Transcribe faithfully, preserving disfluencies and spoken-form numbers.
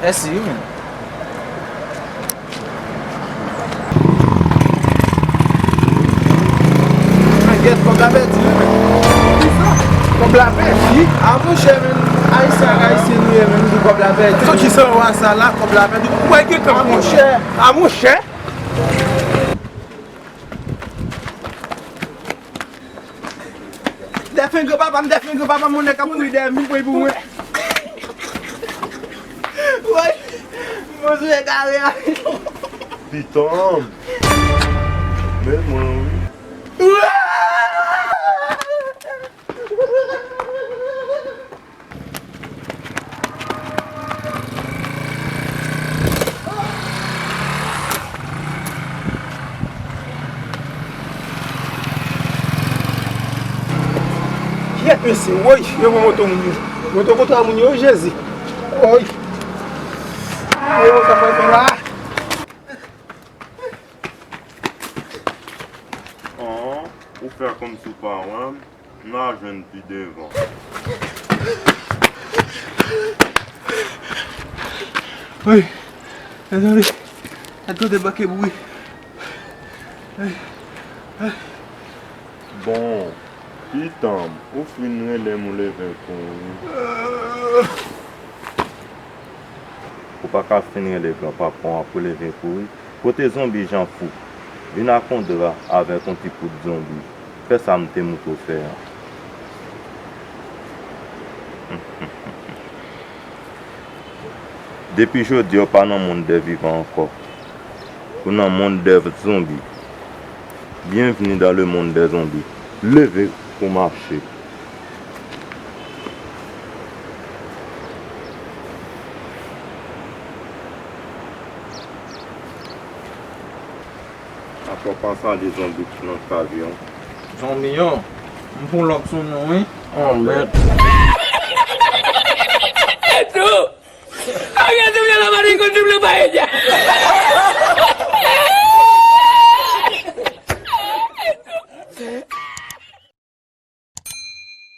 Mèsi wi, men. Mwen gèt kòb la pèdi wi, men. Kisa? Kòb la pèdi? A monchè, men, Ayisyen ak Ayisyen nou ye, men, nou di kòb la pèdi. Soti san wa sa la, kòb la pèdi. Ou wè gen kòb? A monchè. A monchè. Dèfen granpapa m, dèfen granpapa m, yon nèg k ap kouri dèyè m, vin pran l pou mwen. Woy, m bezwen kare a. Pitanm. Men mwen wi. Kiyès mesye, woy, yo pran moto moun yo. Moto kontra moun yo, Jezi. Woy. Yo, sa pral fè la? An, ou fè kòmsi w pa wè m. N a jwenn pi devan. Wi, tande, tande bake bri. Bon, pitanm, ou fin rele m ou leve kouri. Ou pa ka fin rele granpapa w pou leve kouri. Kote zonbi Jan Fou? Vin ak yon dra avèk yon ti poud zonbi. Fè sa m te montre w fè an. Depi jodi a, w pa nan mond dè vivan ankò. Ou nan mond dè zonbi. Bienvenue dans le monde des zombies. Leve pou mache. Atò pa salye zonbi ki nan kay yo. Zonbi yo, m pou lòk sou nou wi. Anmèd. Jesús. Ay, Jesús, yo la marico, triple paella.